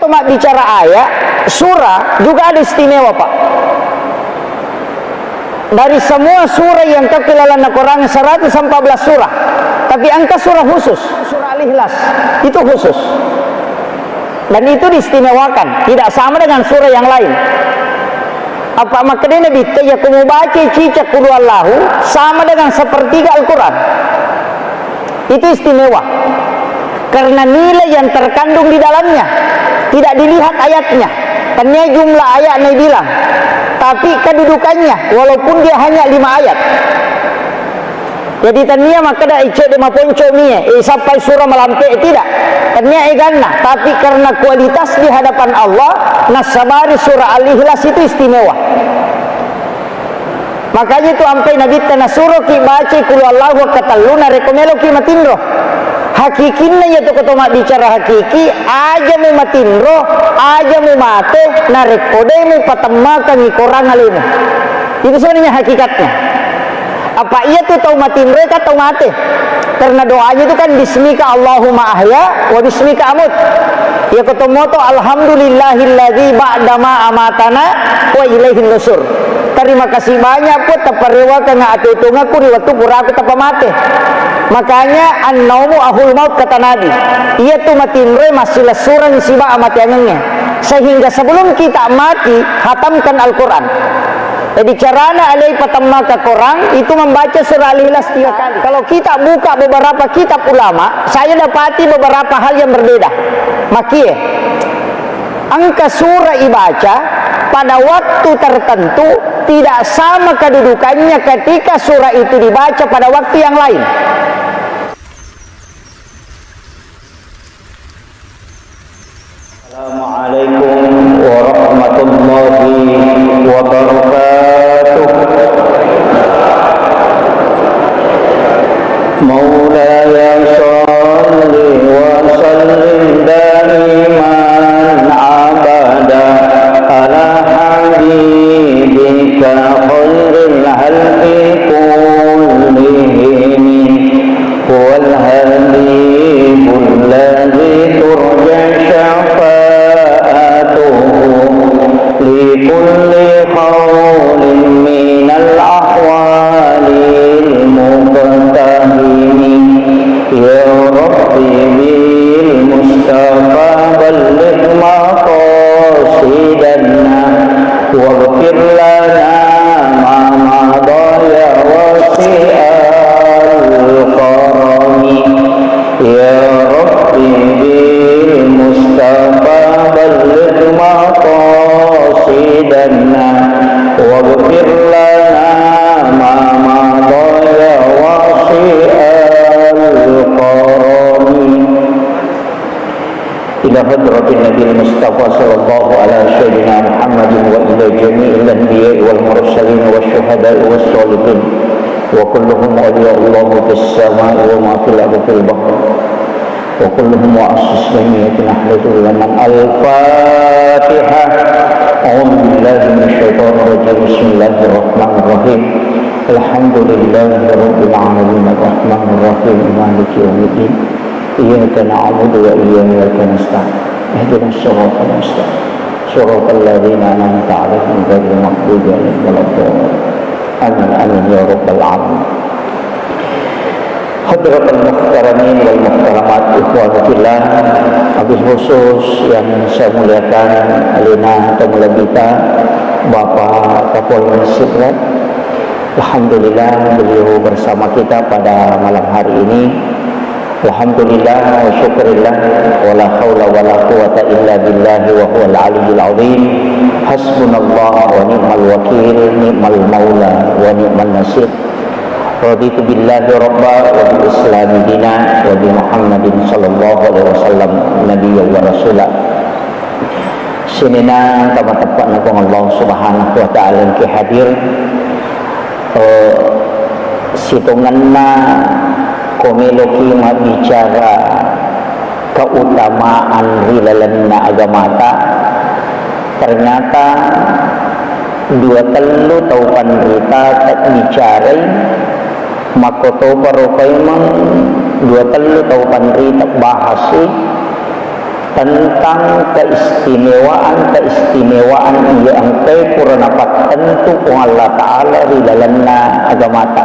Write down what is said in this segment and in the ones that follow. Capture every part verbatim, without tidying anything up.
Mabbicara ayat, surah juga ada istimewa, Pak. Dari semua surah yang engka ilalenna Quran, seratus empat belas surah, tapi engka surah khusus, surah Al-Ikhlas, itu khusus. Dan itu diistimewakan, tidak sama dengan surah yang lain. Apa makkedai Nabitta, iya ko mubaca cicak qul huwallahu sama dengan sepertiga Al-Quran. Itu istimewa. Karena nilai yang terkandung di dalamnya. Tidak dilihat ayatnya. Tania jumlah ayat naibilang. Tapi kedudukannya, walaupun dia hanya lima ayat. Jadi tania makkeda icedde maponco mie, eh, sappai surah malampe, tidak. Tania eganna, tapi karena kualitas di hadapan Allah, nasabari surah Al-Ikhlas itu istimewa. Makanya itu ampai Nabitta nasuroki bacai qul huwallahu wakkatellu narekko meloki matinro. Hakikinna iya tu ko to mabbicara hakiki, aja mu matinro, aja mu mate, narekko de mu patemmakangi korang alemu. Itu sebenarnya hakikatnya. Apa iya tu tau matinro ka tau mate? Karena doanya itu kan bismika Allahumma ahya wa bismika amut. Iya ko to moto alhamdulillahilladzi ba'dama amatana wa ilaihin nusur. Terima kasih banyak, Puang, taparewakeng atuo-tuongakku ri wettu puraku tappa mate. Makanya, "Annaumu ahul maut," kata Nabi. Iya tu matinroe massilessureng siba amateangengnge. Sehingga sebelum kita mati, hatamkan Al-Quran. Jadi carana alai patemmaka Quran itu membaca surah Al-Ikhlas tiga kali. Kalau kita buka beberapa kitab ulama, saya dapati beberapa hal yang berbeda. Makie. Engka surah ibaca pada waktu tertentu tidak sama kedudukannya ketika surah itu dibaca pada waktu yang lain. Assalamualaikum warahmatullahi wabarakatuh. مولاي صل وسلم دائما أبدا على حبيبك خير الخلق كلهم، هو الحبيب الذي ترجى شفاعته لكل هول من الأهوال المقتحم. يا رب بالمصطفى بلغ مقاصدنا واغفر لنا ما مضى يا واسع الكرم. يا رب بالمصطفى بلغ مقاصدنا واغفر لنا ما مضى يا واسع الكرم. إلى حضرة النبي المصطفى صلى الله على سيدنا محمد وإلى جميع الأنبياء والمرسلين والشهداء والصالحين وكلهم أولياء الله في السماء وما في الأرض في البحر وكلهم وأسس جميع نحلة اليمن. الفاتحة. أعوذ بالله من الشيطان الرجيم. بسم الله الرحمن الرحيم. الحمد لله رب العالمين. الرحمن الرحيم. مالك يوم الدين. إياك نعبد وإياك نستعين. اهدنا الصراط المستقيم. صراط الذين أنعمت عليهم غير المغضوب عليهم ولا الضالين. آمين، آمين يا رب العالمين. Hadratal muhtaramin wal muhtaramat, ikhwani fillah, wabil khusus yang saya muliakan, alena tomalebbita, Bapak Kapolres Sidrap. Alhamdulillah, beliau bersama kita pada malam hari ini. Alhamdulillah wa syukurillah, wa la haula wa la quwwata illa billahi wa huwal aliyyil azim. Hasbunallah wa ni'mal wakil, ni'mal maula wa ni'man nasir. Raditu billahi rabba wa bil islami dina wa bi Muhammadin sallallahu alaihi wasallam nabiyya wa rasula. Sininna engka mateppa'na Puang Allah Subhanahu wa Ta'ala engka hadir, eh, sitongenna ko meloki mabbicara keutamaan ri lalenna agamata, ternyata dua tellu tau panrita tabbicarai, makkotoparo paimeng dua tellu tau panrita bahasi, Tentang keistimewaan-keistimewaan iya engkae pura napattentu Puang Allah Ta'ala ri lalenna agamata.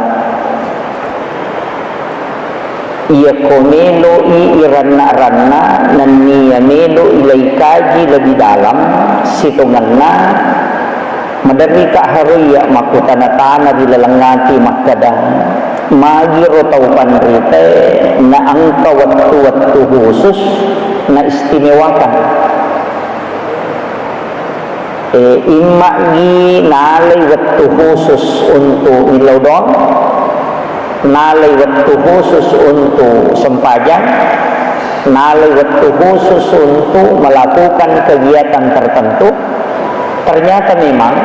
Iyako melo'i iranna-ranna nenniya melo'i laikaji lebih dalam, sitongenna maderrika haroi iya makkutana-tana ri laleng ati makkeda, magiro tau panritae na engka wettu-wettu khusus na istimewakan. Eh, imma'gi nalai wettu khusus untuk millau doang, nalai wettu khusus untuk sempajang, nalai wettu khusus untuk melakukan kegiatan tertentu. Ternyata memang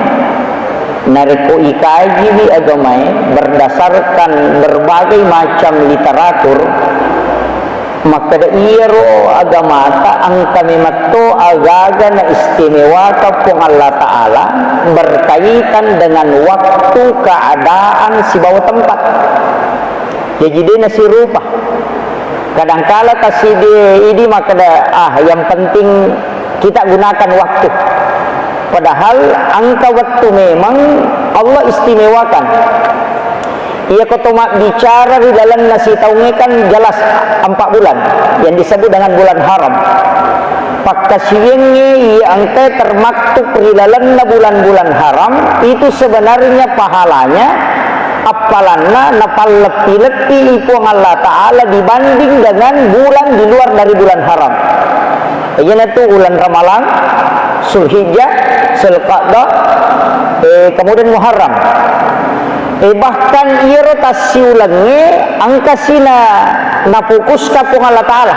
narekko ikajiwi agamae berdasarkan berbagai macam literatur, makkeda iyaro agamata engka memetto agaga naistimewaka Puang Allah Ta'ala berkaitan dengan waktu, keadaan, sibawa tempat. Jaji de nasirupa. Kadangkala tasidi idi makkeda, ah, yang penting kita gunakan waktu. Padahal engka wettu memang Allah istimewakan. Iyako to mabbicara ri lalenna sitaungnge kan jelas empat bulan yang disebut dengan bulan haram. Pakkasiwiangnge iya engkae termaktub ri lalenna bulan-bulan haram itu sebenarnya pahalanya appalanna napalleppi-leppi Puang Allah Ta'ala dibanding dengan bulan di luar dari bulan haram. Iyanatu bulan Ramalang, Zulhijjah, Zulqa'dah, eh, kemudian Muharram. Eh, bahkan iyaro tassiulengnge engkasi na, napukuska Puang Allah Ta'ala.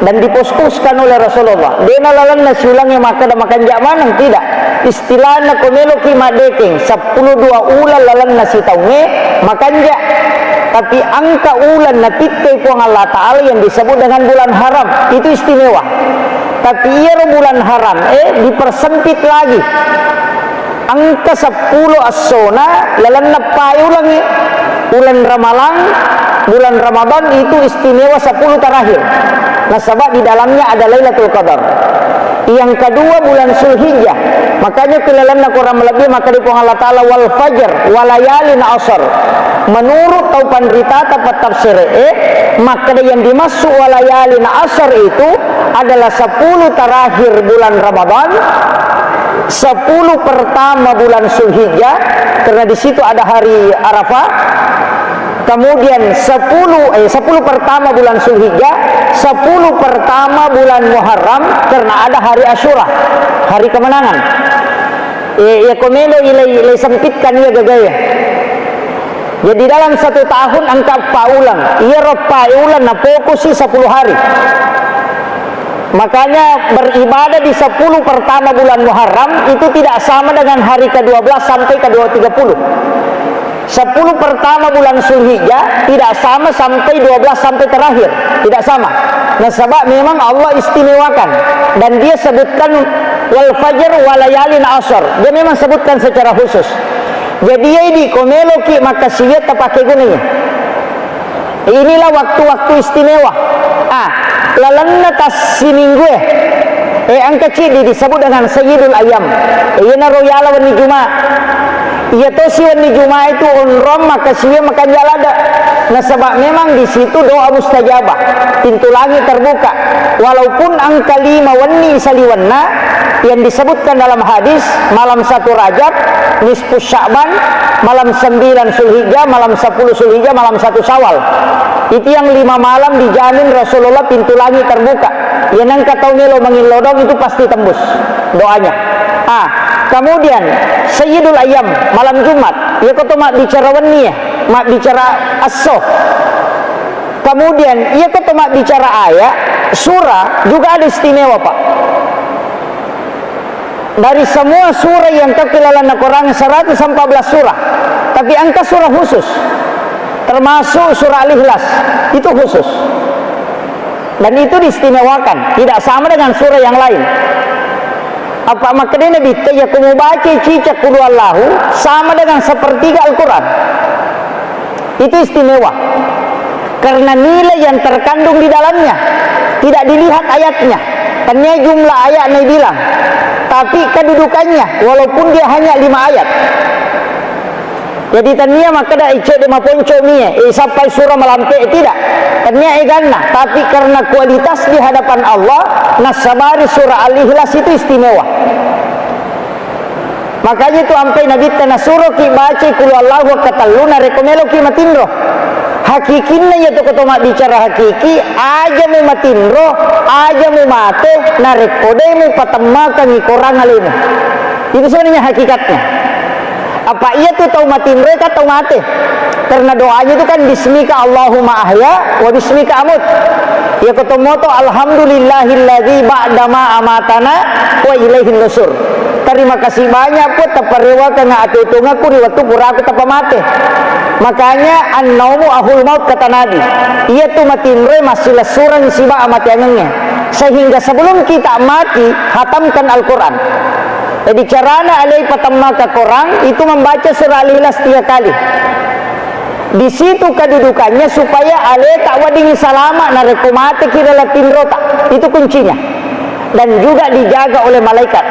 Dan dipukuskan oleh Rasulullah. Dena lalenna siulengnge makkeda makanja maneng, tidak. Istilahna ko meloki maddekeng, seppulo dua uleng lalenna sitaungnge makanja. Tapi engka uleng napitte Puang Allah Ta'ala yang disebut dengan bulan haram. Itu istimewa. Tapi iyaro bulan haram, eh, dipersempit lagi. Engka seppulo essona lalenna eppae ulengnge. Uleng Ramalang, bulan Ramadan itu istimewa sepuluh terakhir. Nasaba di dalamnya ada Lailatul Qadar. Yang kedua bulan Zulhijjah. Makanya ke lalenna Quran melebih maka di Puang Allah Ta'ala wal fajr walayalin asr. Menurut tau panritata pettafsir, eh, maka yang dimaksud walayalin asr itu adalah sepuluh terakhir bulan Ramadan, sepuluh pertama bulan Zulhijjah, karena di situ ada hari Arafah. Kemudian sepuluh, eh, sepuluh pertama bulan Zulhijjah, sepuluh pertama bulan Muharram, karena ada hari Asyura, hari kemenangan. Eh, iya ko melo ilai, ilai sempitkan iya gagae. Jadi dalam satu tahun engka eppa uleng. Iyaro eppa uleng napokusi sepuluh hari. Makanya beribadah di sepuluh pertama bulan Muharram itu tidak sama dengan hari kedua belas sampai kedua tiga puluh. Sepuluh pertama bulan Zulhijjah tidak sama sampai dua belas sampai terakhir. Tidak sama. Nasaba memang Allah istimewakan. Dan dia sebutkan wal fajr walayalin asr. Dia memang sebutkan secara khusus. Jadi, iya idi ko meloki makkasiwiang tapake gunai. Inilah waktu-waktu istimewa. Ah, lalenna tassiminggue. Eh, engka ciddi disebut dengan Sayyidul Ayyam. Eh, iyanaro yala wenni Juma. Iya tosi wenni Juma itu onrong makkasiwiang makanja ladde. Nasaba memang di situ doa mustajabah. Pintu langit terbuka. Walaupun engka lima wenni saliwenna, yang disebutkan dalam hadis, malam satu Rajab, nisfu Sya'ban, malam sembilan Zulhijjah, malam sepuluh Zulhijjah, malam satu Syawal. Itu yang lima malam dijamin Rasulullah pintu langit terbuka. Yang engka tau melo mangillodong itu pasti tembus doanya. Ah, kemudian Sayyidul Ayyam, malam Jumat. Iya ko to mabbicara wenni ya, mabbicara esso. Kemudian, iya ko to mabbicara ayat, surah juga ada istimewa, Pak. Dari semua surah yang kau kilalana Quran seratus empat belas surah, tapi engka surah khusus, termasuk surah Al-Ikhlas, itu khusus. Dan itu diistimewakan, tidak sama dengan surah yang lain. Apa makkedai Nabitta, iya ko mubaca cicak Qul Huwallahu sama dengan sepertiga Al-Quran. Itu istimewa. Karena nilai yang terkandung di dalamnya. Tidak dilihat ayatnya, tennia jumlah ayat naibilang, tapi kedudukannya, walaupun dia hanya lima ayat. Jadi tennia makkeda icedde maponco mie, eh, sappai surah malampe, tidak. Tennia eganna, tapi karena kualitas di hadapan Allah, nasabari surah Al-Ikhlas itu istimewa. Makanya itu ampai Nabitta nasuroki bacai Qul Huwallahu wakkatellu narekko meloki matinro. Hakikinna iya tu ko to mabbicara hakiki, aja mu matinro, aja mu mate, narekko de mu patemmakangi korang alemu. Itu sebenarnya hakikatnya. Apa iya tu tau matinro ka tau mate? Karena doanya itu kan bismika Allahumma ahya wa bismika amut. Ya kotomoto alhamdulillahilladzi ba'dama amatana wa ilaihin nusur. Terima kasih banyak Puang, taparewakeng atuo-tuongakku ri wettu puraku tappa mate. Makanya annaumu ahul maut kata Nabi. Iya tu matinroe massilessureng siba amateangengnge. Sehingga sebelum kita mati, hatamkan Al-Quran. Jadi carana alai patemmaka korang itu membaca surah Al-Ikhlas tiga kali. Di situ kedudukannya supaya aleta wedding salama narekko mateki ri laleng tinrota. Itu kuncinya. Dan juga dijaga oleh malaikat.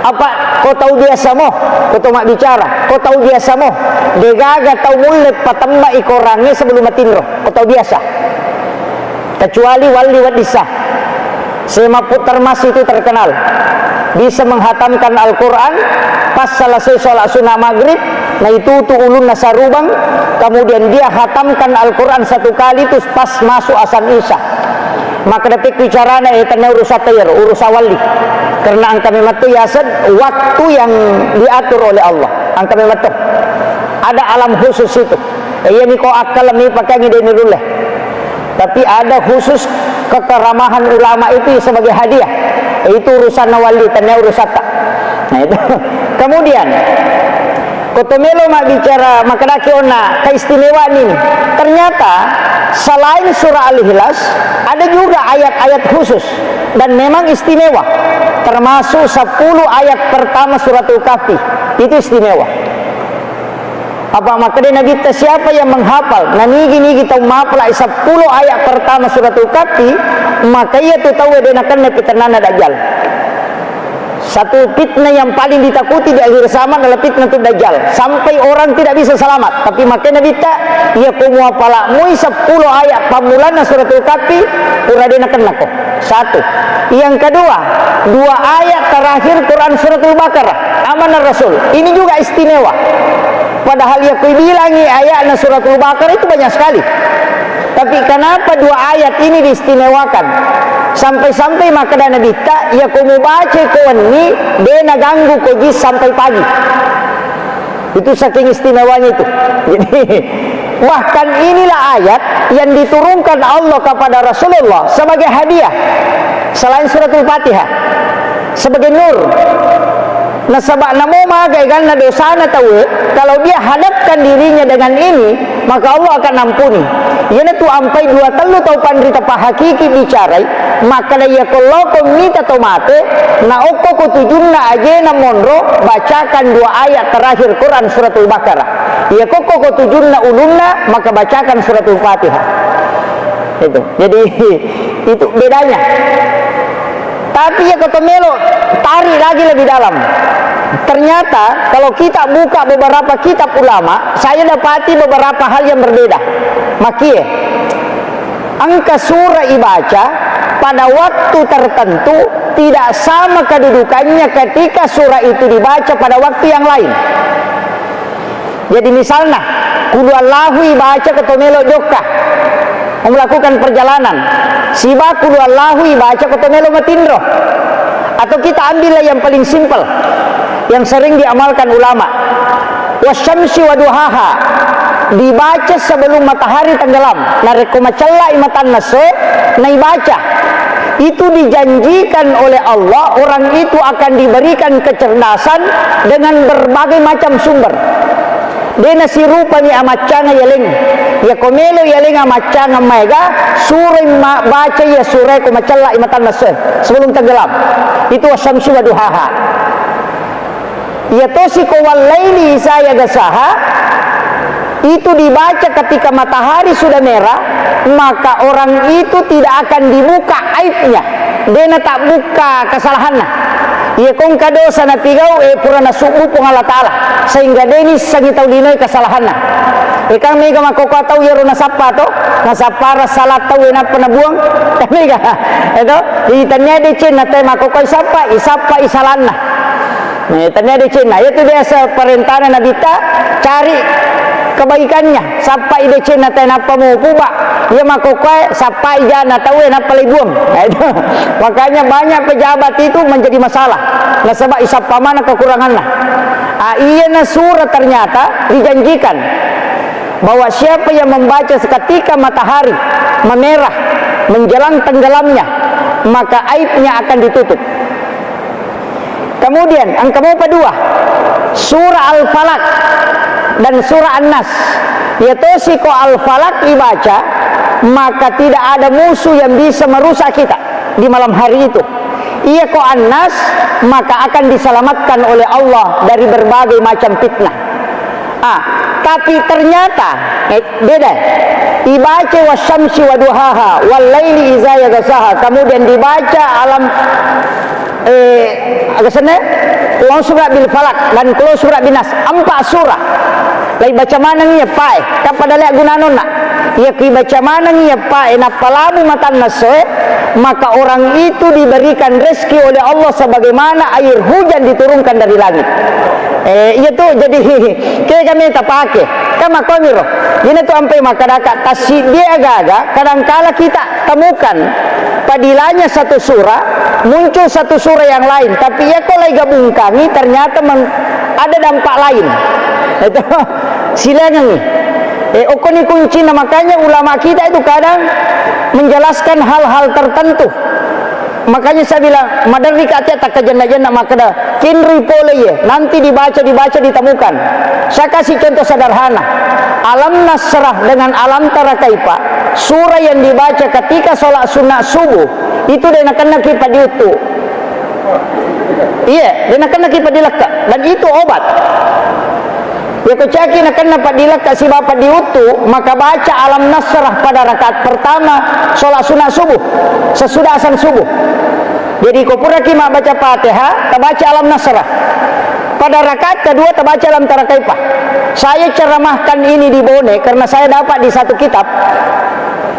Apa ko tau biasa mo, ko tau mabbicara, ko tau biasa mo, degaga tau mulle patemma i korangnge sebelum matinro, ko tau biasa. Kecuali walli weddissa. Sema Putermas itu terkenal. Bisa menghatamkan Al-Quran, pas selesai sholat sunnah maghrib, na itu tu ulunna sarubang, kemudian dia hatamkan Al-Quran satu kali itu pas masuk asan isya. Maka dapat bicarana, eh, tanya urusan tayar, urusan walli. Karena engka memang tu yased waktu yang diatur oleh Allah. Engka memang tu. Ada alam khusus itu. Eh, iya niko akal mi pakai de ni rulle. Tapi ada khusus kekeramahan ulama itu sebagai hadiah. Itu urusan nawali, tanya urusan tak. Nah, itu. Kemudian, kotomelo mabbicara makkedaki onna keistimewaan ini. Ternyata selain surah Al-Ikhlas, ada juga ayat-ayat khusus dan memang istimewa. Termasuk sepuluh ayat pertama suratul Kahfi. Itu istimewa. Apa makkeda Nabitta, siapa yang menghafal nanigi-nigi tau mapalai sepuluh ayat pertama suratul Kahfi, maka iya tu tau de nakenna pitennana Dajjal. Satu fitnah yang paling ditakuti di akhir zaman adalah fitnah tu Dajjal. Sampai orang tidak bisa selamat. Tapi makkeda Nabitta, iya ko muapala mui sepuluh ayat pammulanna suratul Kahfi, pura de nakenna ko. Satu. Yang kedua, dua ayat terakhir Quran suratul Baqarah. Amanah Rasul. Ini juga istimewa. Padahal ya kui bilangi ayatna suratul Baqarah itu banyak sekali. Tapi kenapa dua ayat ini diistimewakan? Sampai-sampai makkeda Nabitta, ya ko mubaca ko wenni, de naganggu ko jis sampai pagi. Itu saking istimewanya itu. Jadi, bahkan inilah ayat yang diturunkan Allah kepada Rasulullah sebagai hadiah selain suratul Fatihah, sebagai nur. Nasaba namo maga eganna dosana tauwe, kalau dia hadapkan dirinya dengan ini, maka Allah akan ampuni. Iyanatu ampai dua tellu tau panrita pahakiki bicarai, makkeda iya ko loko mita to mate, na okko ko tujunna ajena monro, bacakan dua ayat terakhir Quran suratul Baqarah. Iya kokko ko tujunna ulunna, maka bacakan suratul Fatihah. Itu. Jadi, itu bedanya. Tapi ya kau melo tarik lagi lebih dalam. Ternyata kalau kita buka beberapa kitab ulama, saya dapati beberapa hal yang berbeda. Makie, engka surah ibaca pada waktu tertentu tidak sama kedudukannya ketika surah itu dibaca pada waktu yang lain. Jadi misalna, Qul Huwallahu ibaca ko to melo jokka, melakukan perjalanan. Siba Qul Huwallahu ibaca ko to melo matinro. Atau kita ambillah yang paling simpel, yang sering diamalkan ulama. Wasyamsi wa duhaha. Dibaca sebelum matahari tenggelam. Narekko macellai matanna se, naibaca. Itu dijanjikan oleh Allah, orang itu akan diberikan kecerdasan dengan berbagai macam sumber. De nasirupani amaccanga yaleng. Iya ko melo yaleng amaccanga maega, suroi ma-, baca iya surah ko macellai matanna se sebelum tenggelam. Itu wasyamsi wa duhaha. Iya tosi ko wallaili isa yagashaha, Itu dibaca ketika matahari sudah merah, maka orang itu tidak akan dibuka aibnya. Dena tak buka kesalahannya. Iya kongka dosa napigau, eh, pura nasubbu Puang Allah Ta'ala. Sehingga deni sangi tau linoe kesalahannya. Eh, kan mega makkokkoe tau iyaro nasappa to, nasappara salah tau, eh, nappa nabuang. Kan mega. Itu, jadi tania decenna te makkokkoe isappa, isappa isalanna. Eh, tania decenna, iyatu biasa parentana Nabitta, cari kebaikannya, sappai decenna te nappa mupuba, iya makkokkoe sappai jana tau e nappa leibuang. Nah, itu. Makanya banyak pejabat itu menjadi masalah. Nasaba isappa mana kekuranganna. Ah, iyana sura ternyata dijanjikan bahwa siapa yang membaca seketika matahari memerah menjelang tenggelamnya, maka aibnya akan ditutup. Kemudian, engka mopa dua, surah Al-Falaq dan surah An-Nas. Iya tosi ko Al-Falaq ibaca, maka tidak ada musuh yang bisa merusak kita di malam hari itu. Iya ko An-Nas, maka akan diselamatkan oleh Allah dari berbagai macam fitnah. Ah, tapi ternyata, eh, beda. Ibaca wasyamsi waduhaha, wal laili iza yaghsyaha. Kemudian dibaca alam, eh, aga senna? Qul a'udzu birabbil falaq dan qul a'udzu birabbin nas. Empat surah. Lai baca maneng iya pae. Kan pada lea gunanonna. Iya ki baca maneng iya pae, nappa labu matanna soe, maka orang itu diberikan rezeki oleh Allah sebagaimana air hujan diturunkan dari langit. Eh, iya tu, jadi, kega meta pake. Kan makkoniro. Iyana tu ampai makkadaka, tassiddi aga-aga, kadangkala kita temukan padilanya satu surah, muncul satu surah yang lain, tapi iya ko lai gabungkangi, ternyata meng-, ada dampak lain. Itu, silengengi. Eh, okkoni kuncina, makanya ulama kita itu kadang menjelaskan hal-hal tertentu. Makanya saya bilang, maderri ka tia takkajenna-jenna makkeda, kinri pole iye, nanti dibaca, dibaca, ditemukan. Saya kasih contoh sederhana. Alam Nasrah dengan Alam Tara Kaifa, surah yang dibaca ketika sholat sunnah subuh, itu de nakenna ki padiuttu. Iya, de nakenna ki padilekka. Dan itu obat. Yako caki nakenna padilekka sibawa padiuttu, maka baca Alam Nasrah pada rakaat pertama sholat sunat subuh, sesudah azan subuh. Jadi, ko puraki mabbaca Fatihah, tabaca Alam Nasrah. Pada rakaat kedua, tabaca Alam Tara Kaifa. Saya ceramahkan ini di Bone karena saya dapat di satu kitab.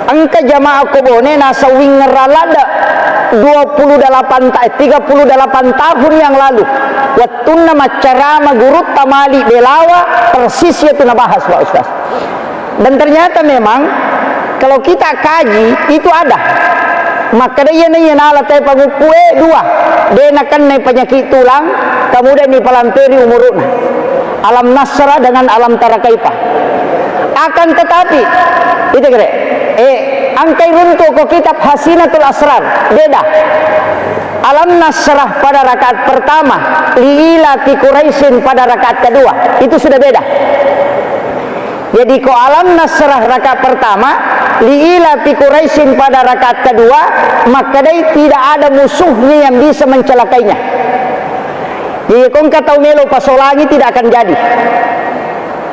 Engka jamaah ko Bone nasawing ngeralada dua puluh delapan ta-, eh, tiga puluh delapan tahun yang lalu. Wettunna maccarama gurutta Malik Belawa, persis iyatu nabahas, Pak Ustaz. Dan ternyata memang kalau kita kaji, itu ada. Makkeda iyana iya nala tae panguppue dua, de nakennai penyakit tulang, kemudian dipalamperi umuru'na. Alam Nasrah dengan Alam Tara Kaifa. Akan tetapi, itu kira, eh, engkai runtu ko kitab Hazinatul Asrar, beda. Alam Nasrah pada rakaat pertama, liila fi Quraisyin pada rakaat kedua, itu sudah beda. Jadi, ko Alam Nasrah rakaat pertama, liila fi Quraisyin pada rakaat kedua, makkedai tidak ada musuhnya yang bisa mencelakainya. Jadi, ko engka tau melo pasolangi, tidak akan jadi.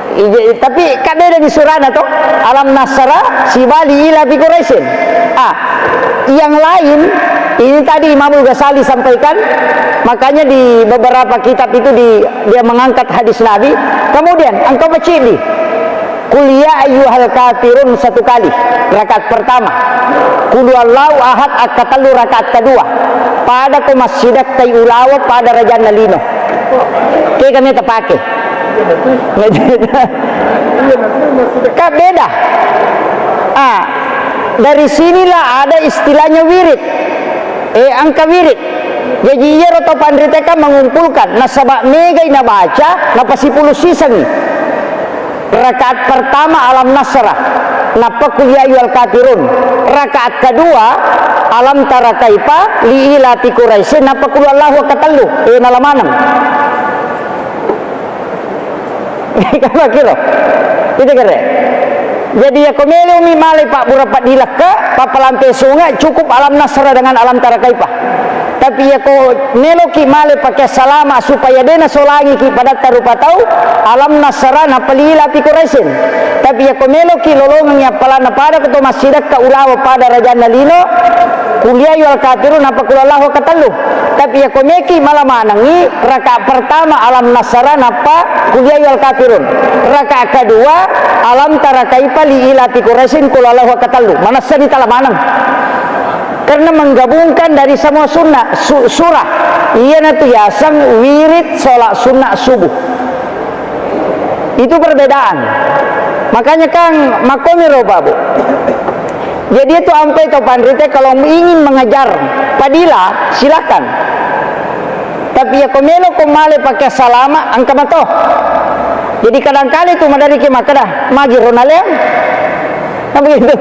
Ije-, tapi kan beda ni surana to. Alam Nasrah sibawa liila fi Quraisyin. Ah, yang lain, ini tadi Imamul Ghazali sampaikan, makanya di beberapa kitab itu di, dia mengangkat hadis Nabi. Kemudian, engka paciddi. Qul ya ayyuhal kafirun satu kali, rakaat pertama. Qul huwallahu ahad akkatellu rakaat kedua. Pada ko massidakkai ulawa pada rajanna lino. Kega meta pake. Kan beda. Ah, dari sinilah ada istilahnya wirid. Eh, engka wirid. Jaji, iyaro tau panrita kan mengumpulkan, nasaba megai nabaca, napasipulu sisengngi. Rakaat pertama Alam Nasrah, nappa Qul ya ayyuhal kafirun. Rakaat kedua Alam Tara Kaifa, liila fi Quraisyin, nappa Qul huwallahu akkatellu. Eh, nala maneng. Kira-kira. Itu kira. Jadi, yako melo mi malai pabbura paddilekka, pappalampe sunga, cukup Alam Nasrah dengan Alam Tara Kaifa. Tapi iyako meloki male pake salama supaya de nasolangiki padatta rupa tau, alam nasara nappa li ila fi Quraisyin. Tapi iyako meloki lolongengngi appalanna pada ko to massidekka ulawa pada rajanna lino, qul ya ayyuhal kafirun nappa qul huwallahu ahad katellu. Tapi iyako meki mala manengngi raka pertama alam nasara nappa qul ya ayyuhal kafirun. Raka kedua alam tara kaifa li ila fi Quraisyin qul huwallahu ahad katellu. Manessani tala maneng. Karena menggabungkan dari semua sunnah, su-, surah. Iyanatu yaseng wirid sholat sunnah subuh. Itu perbedaan. Makanya kan makomiro, Babu. Jadi itu ampai to panrite kalau ingin mengejar fadilah, silakan. Tapi iyako melo ko male pake salama, engka mato. Jadi kadangkala itu maderiki makkeda, magi ro naleang. Kan begitu.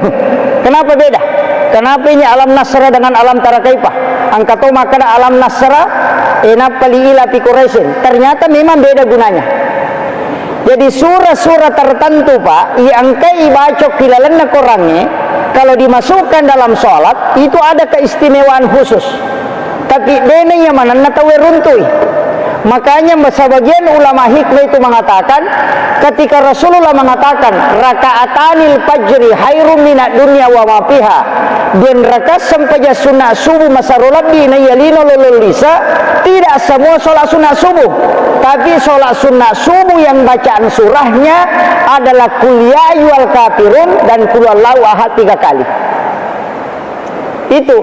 Kenapa beda? Kenapa ini alam nasra dengan alam tara kaifa? Engka to makkeda alam nasra, eh, nappa li ila fi Quraisyin. Ternyata memang beda gunanya. Jadi surah-surah tertentu, Pak, iya engkai ibaca ki lalenna Korangnge, kalau dimasukkan dalam sholat, itu ada keistimewaan khusus. Tapi dena iya manenna tauwe runtui. Makanya sebagian ulama hikmah itu mengatakan, ketika Rasulullah mengatakan, "Rakaatanil fajri khairum minad dunya wa ma fiha." Dua rakaat sempajang sunat subuh masero lebbi naiya lino lolong lise, tidak semua sholat sunat subuh. Tapi sholat sunat subuh yang bacaan surahnya adalah Qul ya ayyuhal kafirun dan Qul huwallahu ahad tiga kali. Itu.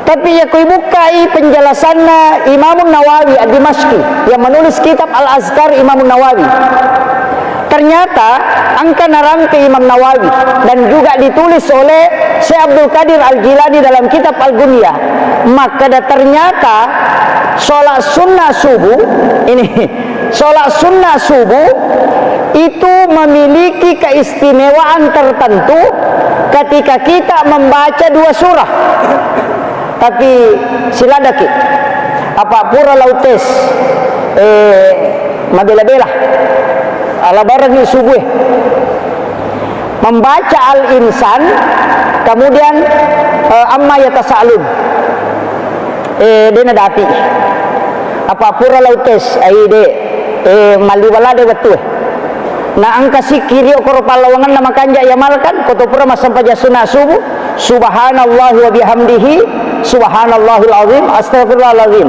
Tapi iyako ibukkai penjelasanna Imamun Nawawi Ad-Dimashqi yang menulis kitab Al-Azkar Imamun Nawawi. Ternyata engka narampe Imam Nawawi dan juga ditulis oleh Syekh Abdul Qadir Al-Jilani dalam kitab Al-Gunyah. Maka ternyata sholat sunnah subuh ini Sholat sunnah subuh itu memiliki keistimewaan tertentu ketika kita membaca dua surah. Tapi siladaki, apa pura lau tes, eh, mabela-bela, ala barengi subuh, eh. Membaca Al-Insan, kemudian, eh, Amma Yatasaalun. Eh, de nadapi. Apa pura lau tes, ai de, eh, malliwala de wettu, eh. Na engka sikkiri okoro pallawangenna makanja yamalkan, ko to pura massempajang sunat subuh, subhanallahi wa bihamdihi, subhanallahil azim, astagfirullahalazim.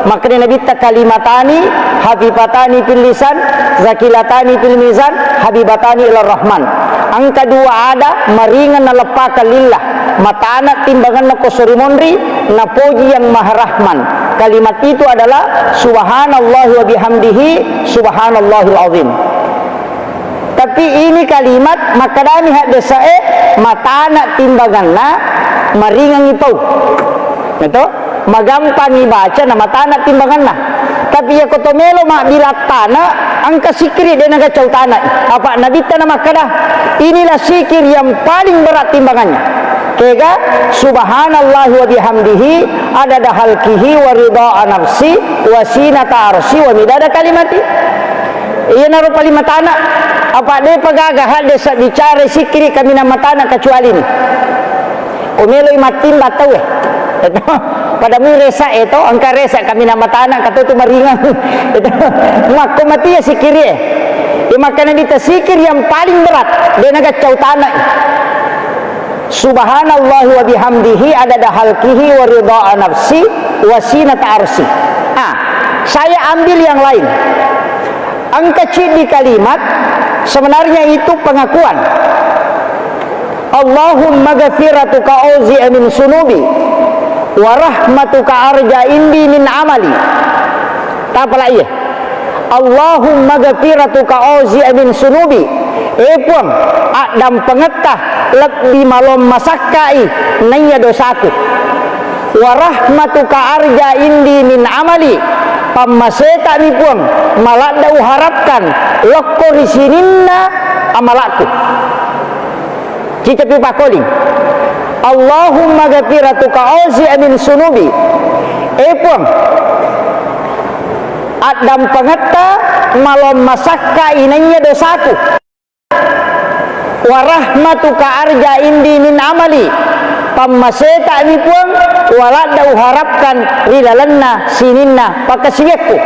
Makkeda Nabitta, kalimatani hafifatani fil lisan, zakilatani fil mizan, habibatani ilar rahman. Engka dua ada maringeng naleppakang lillah, matana timbangenna ko sori monri, napoji yang maha rahman. Kalimat itu adalah subhanallahi wa bihamdihi, subhanallahil azim. Tapi ini kalimat makkedami haddesae matana timbanganna, maringangi pau. Gitu? Magampangi baca na matana timbanganna. Tapi iyako to melo mabbilang tana, engka sikkiri de nagaccau tana. Apa Nabitta na makkeda, inilah sikir yang paling berat timbangannya. Kega, subhanallahi wa bihamdihi, adada halkihi wa ridha nafsi, wa sinata arsi, wa midada kalimati. Iyanaro paling matana, apa depa gaga haddesa bicara sikkiri kaminang matana kecuali ini. Ko meloi mattimba tauwe. Eto, pada mui resa eto, engka resa kaminang matana katotu maringang. Eto, makko matia sikkiri e. Ya, makanya dita sikir yang paling berat, de nagaccau tanai. Subhanallah wa bihamdihi adada halkihi wa ridha nafsi wa sinata arsi. Ah, saya ambil yang lain. Engka ciddi kalimat, sebenarnya itu pengakuan. Allahumma ghafiratuka auzi'a min sunubi wa rahmatuka arja indi min amali. Tapala iya. Allahumma ghafiratuka auzi'a min sunubi. Eh Puang, addampengetta lebbi malong masakkai naiya dosaku. Wa rahmatuka arja indi min amali, pammaseta'mi Puang, maladda uharapkan lokko ri sininna amalakku. Cicapi pakkoling. Allahumma ghafiratuka auzi'a min sunubi. Eh Puang, addampengetta malong masakka inaiya dosaku. Wa rahmatuka arja indi min amali. Pammaseta'mi Puang, waladda uharapkan ri lalenna sininna pakkasiwiakku.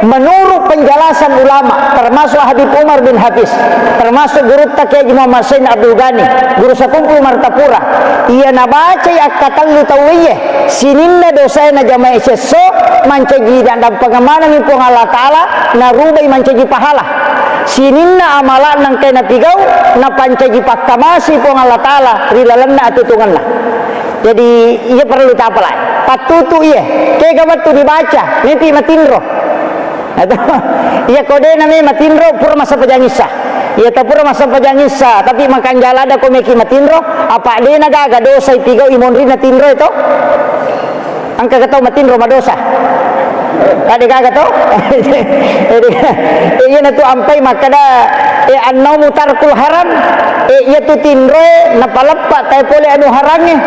Menurut penjelasan ulama, termasuk Habib Umar bin Hafiz, termasuk gurutta Kiai Haji Muhammad Said Abdul Ghani, guru Sakumpul Martapura, iya nabacai akkatellu tauwe iye, sininna dosae najamai siesso, mancaji naddampengeng manengngi Puang Allah Ta'ala, narubai mancaji pahala. Sininna amala'na engkae napigau, napancaji pakkamasi Puang Allah Ta'ala ri lalenna atutungenna. Jadi, iya perlu tapalai. Pattutu iya. Kega wettu dibaca, mepi matinro. Atau, iya ko de name matinro, pura massempajang issa. Iya ta pura massempajang issa, tapi makanjala ada ko meki matinro, apa de na gaga dosa ipigau imonri na tinro itu? Engka ga tau matinro madosa? Ade gaga to? Jadi, eh, iyana tu ampai makkada, eh, annaumu tarkul haram, eh, iya tu tinroe napaleppa tae pole anu harangnge.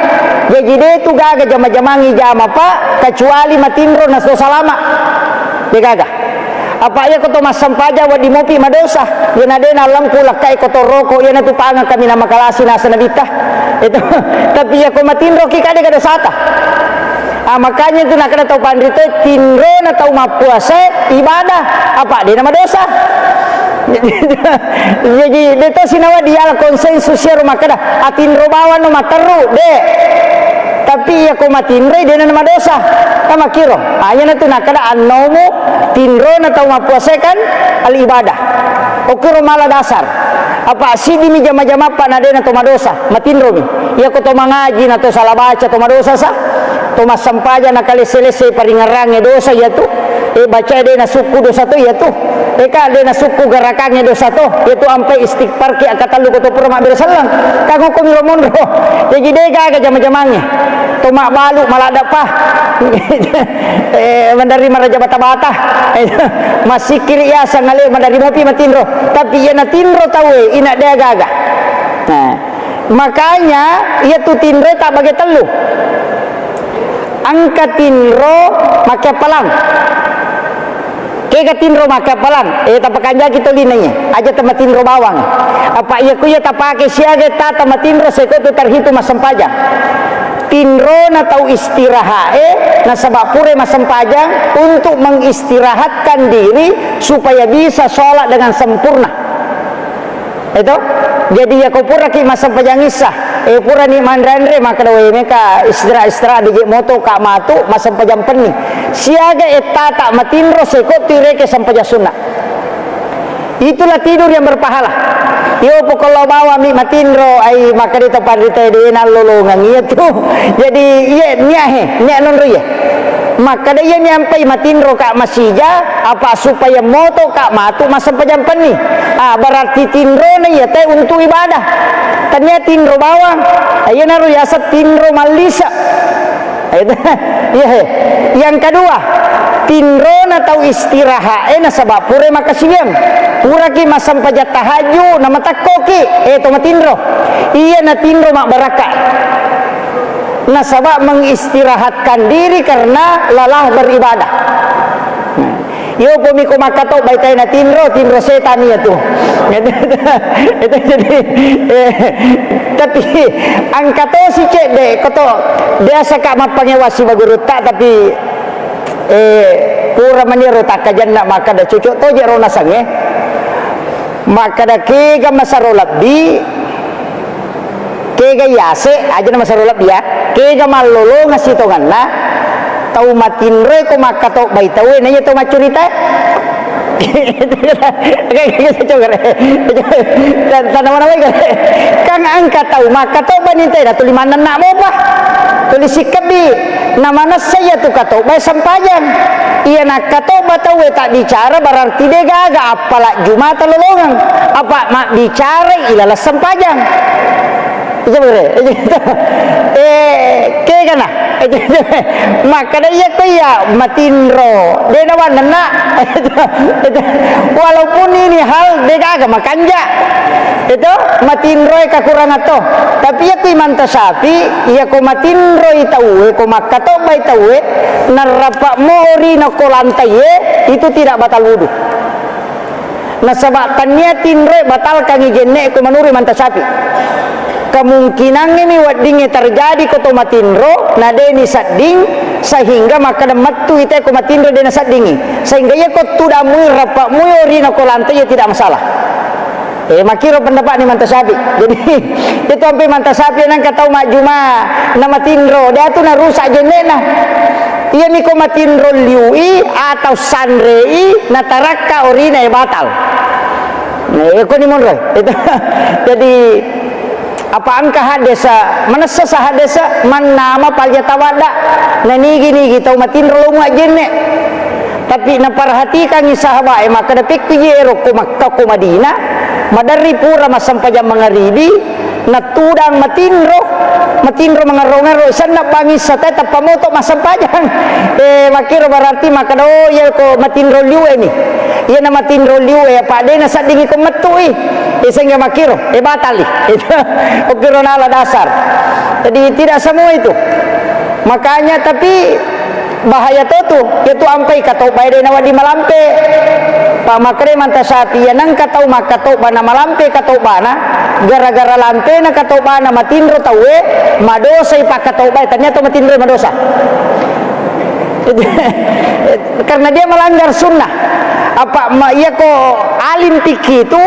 Jaji de tu gaga jama-jamangi jama, Pak, kecuali matinro naso salama. De gaga. Apa iya ko to massempajang wedding mopi madosa? Iyana de na lempu lekka e ko to roko, iyana tu pangeng kami na makalasi nasa nabitta. Itu. Tapi iya ko matinro ki kade ga dosata. Ah, makanya itu nakkeda tau panrita, tinrona tau mappuasa ibadah, apa de na madosa. Jadi, de to sinawa diala konsensus iyaro makkeda, atinro bawang no materru, de. Tapi iya ko matinroi de na madosa. Kan makkiro. Ah, iyana tu nakkeda annaumu, tinrona tau mappuasa kan al ibadah. Okkiro mala dasar. Apa siddimi jama-jama pa na de na to madosa, matinromi. Iya ko to mangaji na to sala baca to madosa sa. To massempajang na kalesse-lesse paringerrangnge dosa iya tu. Eh, baca de na sukku dosa to iya tu. Eh, ka de na sukku gerakangnge dosa to. Iya tu ampai istighfar ki akkatellu ko to pura mabbere selleng. Kan hukumi ro monro. Jaji de gaga jama-jamangnge. To mabbalu maladda pa. Eh, mandari maraja bata-bata. Massikkiri yaseng ale mandari mopi matinro. Tapi iya natinro tauwe, ina de gaga. Nah, makanya iya tu tinro ta bage tellu. Engka tinro makkeappalang. Kega tinro makkeappalang, eh, tapakanjaki toli naiye. Aja tamatinro bawang. Apa iya ku iya tapake siaga tata matinro seko tu terhitung massempajang. Tinrona tau istirahat, eh, nasaba pura massempajang untuk mengistirahatkan diri supaya bisa sholat dengan sempurna. Itu. Jadi, iya ko puraki massempajang issa, eh, purani manre-anre, makkeda, "Weh, meka istirahat-istirahat, de je moto ka matu massempajang penni." Siaga ettata matinro seko tu ireke sempajang sunna. Itulah tidur yang berpahala. Iyo pokok lo bawa mi matinro, ai makkeda to panrita de na lolongang iya tu. Jadi, iya, niat he, niat nonro iya. Makkeda iya miampai matinro ka masija, apa supaya moto ka matu massempajang penni. Ah, berarti tinrona iya te untuk ibadah. Tania tinro bawang. Iya naro yaseng tinro mallisa. Iya he. Yang kedua, tinrona tau istirahat, eh, nasaba pura makasiwiang. Puraki massempajang tahajud, namatakkoki, eh, to matinro. Iya natinro mabbarakka. Nasaba mengistirahatkan diri karena lelah beribadah. Nah, iyo pomi ko makkatobba itai na tinro, tinro setan iya tu. Itu jadi, eh, tapi engka tosi cedde, ko to biasa ka mappangewa siba gurutta, tapi, eh, pura maniro takkajanna makkada cocok toje ro nasengnge. Makkada kega masaro lebbi, kega yase, aja na masaro lebbi ya. Kega mallolonga sitonganna, tau matinroe ko makkatobbai tauwe, naiya tau maccurita. Tan-, tanawa-nawai gare. Kan engka tau makkatobba ni te, na tuli mannenna mopa. Tuli sikkebbi. Namanessa iya tu katobbae sempajang. Iya nakkatobba tauwe tabbicara berarti de gaga appala jumata lolongeng. Apa mabbicara ilala sempajang. Iya, bere. Eh, kegana. Makkada iya ko iya matinro. De na wannenna. Walaupun ini hal de gaga makanja. Itu matinroi kakurangan to. Tapi iya ko Imam Syafi'i, iya ko matinroi tauwe, ko makkatobbai tauwe, narrapa mori nako lantaiye, itu tidak batal wudu. Nasaba tania tinroi batalkangi jenne ko menurut Imam Syafi'i. Kemungkinangnge mi weddingnge terjadi ko to matinro, na de ni sedding, sehingga makkeda mettu ite ko matinro de na seddingi. Sehingga iya ko tudamui, rappa'mui, orina ko lantai, iya tidak masalah. Eh, makkiro pendapatni Manta Syafi'i. Jadi, itu ampe Manta Syafi'i nangka tau majjuma na matinro, de atu na rusak jenne'na. Iya mi ko matinro liui atau sanrei na tarakka orina, eh, batal. Nah, iya ko ni monro. Itu. Jadi, apa engka haddesa, manessa sa haddesa, mannama paja tawadda, na nigi-nigi tau matinro lo muajjenne. Tapi naperhatikangngi sahabat e, makkeda, pekku je ero ko Makkah, ko Madinah, maderri pura massempajang mangaribi, natudang matinro, matinro mangerro-ngerro, senna bangissa te tappa moto massempajang. Eh, makkiro berarti makkeda, oh, iya ko matinro liu e mi. Iya na matinro liu e, apa de na seddingi ko mettui. Eh, sehingga makkiro, eh, batali. Itu, okkiro nala dasar. Jadi, tidak semua itu. Makanya, tapi bahaya to tu, itu ampai katobbae de nawedding malampe. Pak makkeda Manta Syafi'i, iya nengka tau makkatobba na malampe katobbana, gara-gara lampena katobbana matinro tauwe, madosai pakkatobbae, ternyata matinro madosa. Karena dia melanggar sunnah. Apa ma-, iya ko alim fikih itu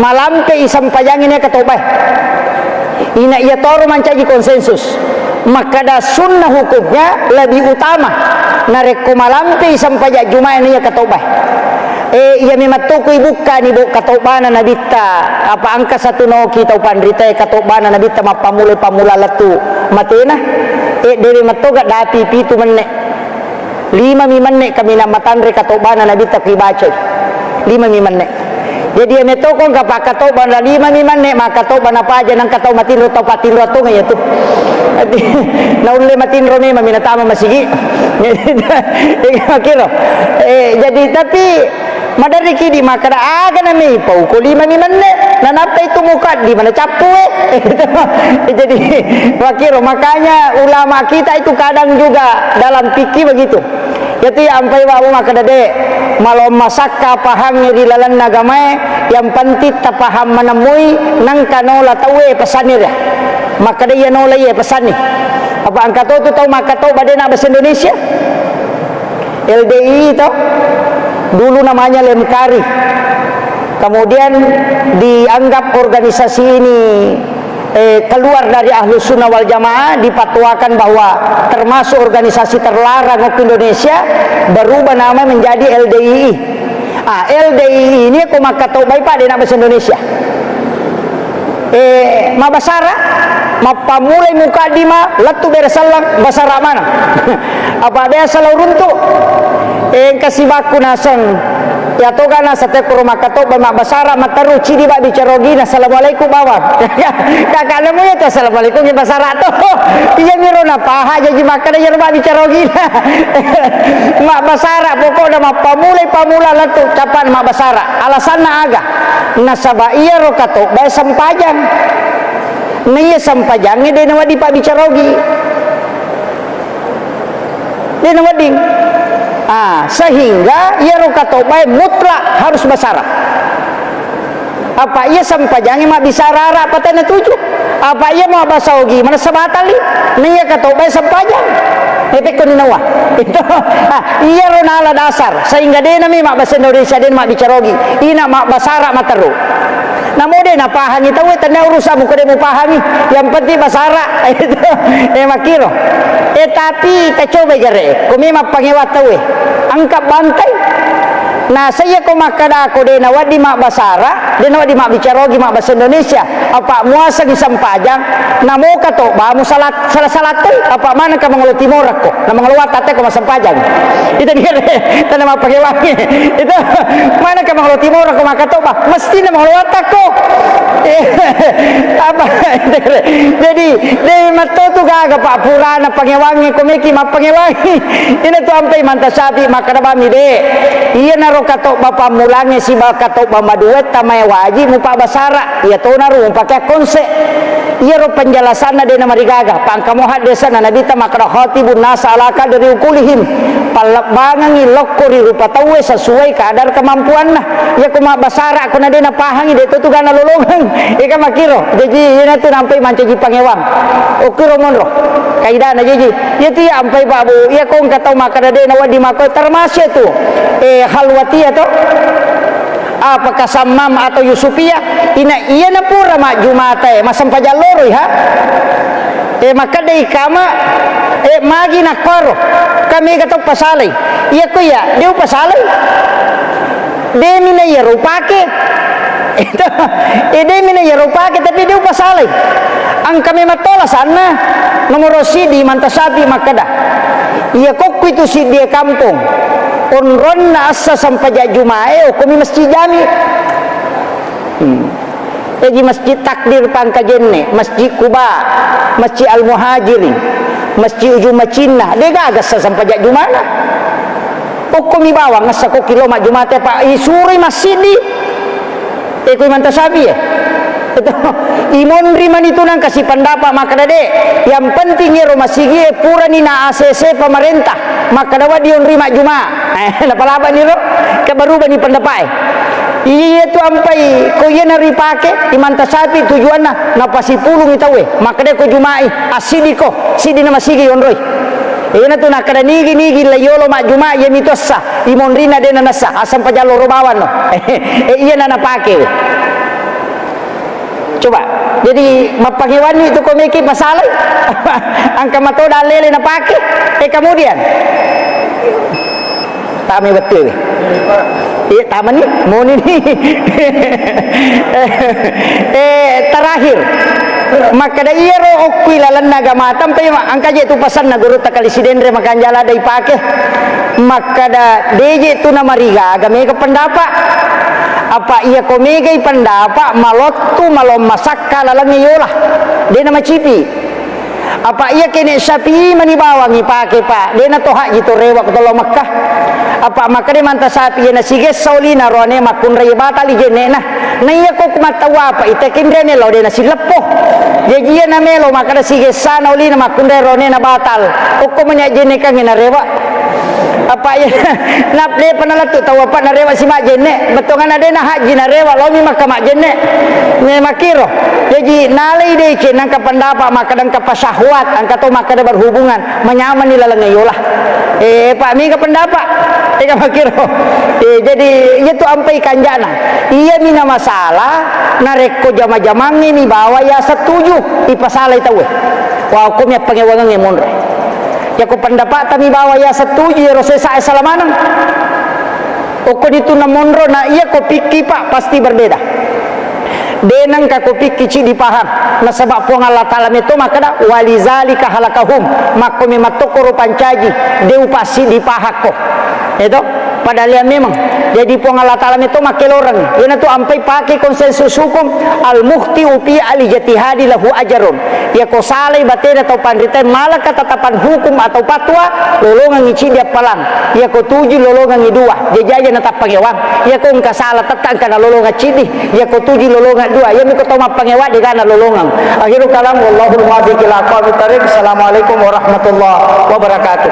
malampe i sempajangi ne katobbae. Ina iya toro mancaji konsensus. Makkada sunnah hukumnya lebih utama narekko malampe i sempajang Jumae na iya katobbae. Eh, iya memang to ku ibukkani, bo, katobbana Nabitta, apa engka satu noki tau panritae katobbana Nabitta mappammula-pammula lettu matena. Eh, dewe metto gaddapi pitu menne. Lima mi menne kaminang matanre katobbana Nabitta ku ibacai. Lima mi menne. Jadi, iya metto ko engka pakkatobba na lima mi menne, makkatobba na paja nengka tau matinro, tau patinro attonga iya tu. Naulle matinro memang mi natama masigi. Makkiro. Eh, jadi, tapi maderri kidi makkeda, aga na mei pau ko lima mi menne, nanappa itu mukaddimah na cappu e. Jadi, makkiro, makanya ulama kita itu kadang juga dalam fikih begitu. Iyatu iya ampai wawu makkeda de, malo masakka pahangnge ri lalenna agamae, yang penting tapahang manemmui, nengka nola tauwe pesanni ria. Makkeda iya nola iya pesanni. Apa engka to tu tau makkatobba de na bahasa Indonesia? L D I I to. Dulu namanya Lemkari. Kemudian dianggap organisasi ini eh, keluar dari Ahlus Sunnah wal Jamaah, dipatuakan bahwa termasuk organisasi terlarang waktu Indonesia, berubah nama menjadi L D I I. Ah, L D I I ini ko makkatobbai, Pak, de na bahasa Indonesia. Eh, mabbasara, mappammulai mukaddimah, lettu bere sellang, basara mana? Apa biasa lau runtu? Eh, engka sibakku naseng. Iya toga naseng te kuro makkatobba mabbasara matteru cidi babbicara ogina, "Assalamualaikum bawang." Kakak nemu iya tu, "Assalamualaikum iya basara to." Iya miro napaha jaji makkeda iyaro babbicara ogina. Mabbasara pokokna mappammulai pammula lettu capana mabbasara. Alasanna aga? Nasaba iyaro katobbae sempajang. Na iya sempajangnge de nawedding pabbicara ogi. De nawedding. Ah, sehingga iyaro katobbae mutlak harus basara. Apa iya sempajangnge mabbisara ara patana tuju. Apa iya mabbasa ogi manessa batali. Na iya katobbae sempajang. Epekko ni nawa. Itu. Ah, iyaro nala dasar sehingga de nami mabbasa Indonesia, de mabbicara ogi. Ina mabbasara matteru. Namo de napahangi tauwe, tennia urusammu ko de mupahangi. Yang penting basara. Itu. Eh, makkiro. Eh, tapi tacoba jare. Ko memang pangewang tauwe, angkat bantai. Nasaiya ko makkada ko de nawedding mabbasara, de nawedding mabbicara ogi mabbasa Indonesia. Apa muasangi sempajang, namo katobbamu salat Sala-salattoi, apa manengka mangolo timorakko? Na mangolo watta tekko massempajang. Itu dia, tanda mappakewangi. Itu manengka mangolo timorakko makkatobba? Mestina mangolo wattakko. Apa? Jadi, de matto tu gaga, Pak, purana pangewangi, ko meki mappangewangi. Ina tu ampai manta sapi makkada bami de. Iyanaro katobba pammulangnge siba katobba maduetta mae waji mupabbasara. Iya tonaro mupake akkonse. Iyaro penjelasanna de' namarigaga, pangkamo haddesana Nabitta makkeda, "Khatibun nasa ala qadri uqulihim." Pallebbangengngi lokko ri rupa tauwe sesuai kadar kemampuanna. Iyako mabbasara ko na de' napahangi, de' to tu gana lolongeng. Eka makkiro. Jaji, iyanatu nampai mancaji pangewang. Okkiro monro. Kaidana jaji. Iyatu iya ampai, Pak, Bu. Iyako engka tau makkeda de' nawedding makko, termasuk tu, eh, Khalwatiyah to. Apakah Sammam atau Yusufiyah? Ina iyana pura majjumatae, massempajang loroi, ha? Eh, makkedai kama, eh, magi nakkoro, ka mega tau pasalai. Iyako iya, de' upasalai. De' mina iyaro upake. Eh, de' mina iyaro upake, tapi de' upasalai. Engka memang tola sanna. Nomoro siddi, Imam Tasyafi makkeda, iya kokku itu siddi e kampong, onronna essa sempajang Jumae, okkomi Masjid Jami. Hmm. Jaji Masjid Takdir Pangkajenne, Masjid Kuba, Masjid Al-Muhajirin, Masjid Ujung Macinna, de' gaga essa sempajang Jumana. Okkomi bawang essa kokki lo majjumate, Pak, isuroi massiddi. Eh, ko Imam Tasyafi, eh. Itu, imonri mani tu nangka sipendapa makkeda de'. Yang penting iyaro masigie purani na A C C pemerintah. Makkeda wedding onri majjuma. Eh, napalabani ro. Ke berubani pendapat, eh. Iya tu ampai, ko iyana ripake, Imam Tasyafi tujuanna, napasipulungi tauwe. Makkeda ko Jumai, assiddi ko, siddi na masigi onroi. Iyanatu nakkeda nigi-nigi la yolo majjuma, iyami tu essa. Imonrina de' nanessa, asempajang loro bawang no. Eh, iyana napake. Coba, jadi mappangewanni tu ko meki pasalai. Engka mato dalele napake. Eh, kemudian. Tami betul. Iya, tamani, moni ni. Eh, terakhir. Makkeda iyaro okkui lalenna agama, tampai ma-, engka je tu pasanna guru takali sidenre makanjala dai pake. Makkeda, de' je tu namarigaga mega pendapa. Apa iya ko megai pendapa, malottu, malong masakka lalengnge yola. De' namacipi. Apa iya kene Syafi'i mani bawang ipake, Pak. De' na to haji to rewa ko to lao Mekkah. Apa makkeda Imam Tasyafi, iya nasigessa olina roane makkunrai batali jenne'na. Na iya ko ku mattawwa, Pak, ite kinrene lao de' nasileppo. Jaji iya namelo makkeda sigessana olina makkunrai roane na batal. Okko mani ajjennekangnge narewa. Apa iya, nap-, de'pa nalettu tau apa narewa si majjenne, bettuanna de' na haji narewa, laomi Mekkah majjenne. Ne makkiro. Jaji nalai deceng, nangka pendapa makkeda engka pasyahwat, engka to makkeda berhubungan, manyamani laleng yola. Eh, Pak, mega pendapa. Ega makkiro. Eh, jadi iya tu ampai kanjana. Iyami na masalah, narekko jama-jamangnge mi bawa ya setuju, ipasalai tauwe. Wa, okkomi appangewangengnge monro. Yako pendapa'ta mi bawa ya setuju, iyaro sesa e salamaneng. Okkoni tu namonro, na iya ko pikki, Pak, pasti berbeda. De' nengka ko pikki ciddi paham. Nasaba Puang Allah Ta'ala metto makkeda, "Walizalika halakahum." Makko mematto koro pancaji, de' upassiddi pahakko. Eto? Padahal iya memang. Jadi Puang Allah Ta'ala metto makkeloreng. Iyanatu ampai pake konsensus hukum, al-mukhti'u fi al-ijtihadi lahu ajrun. Iyako salai batena tau panritae mala ketetapan hukum atau fatwa, lolongengngi ciddi appalang. Iyako tuju, lolongengngi dua. Jaji aja natappangewang. Iyako engka sala tetta engka nalolongeng ciddi. Iyako tuju, lolongeng dua. Iyami ko tau mappangewang de' gana lolongeng. Akhirul kalam, wallahul muwaffiq ila aqwamit thariq. Assalamualaikum warahmatullahi wabarakatuh.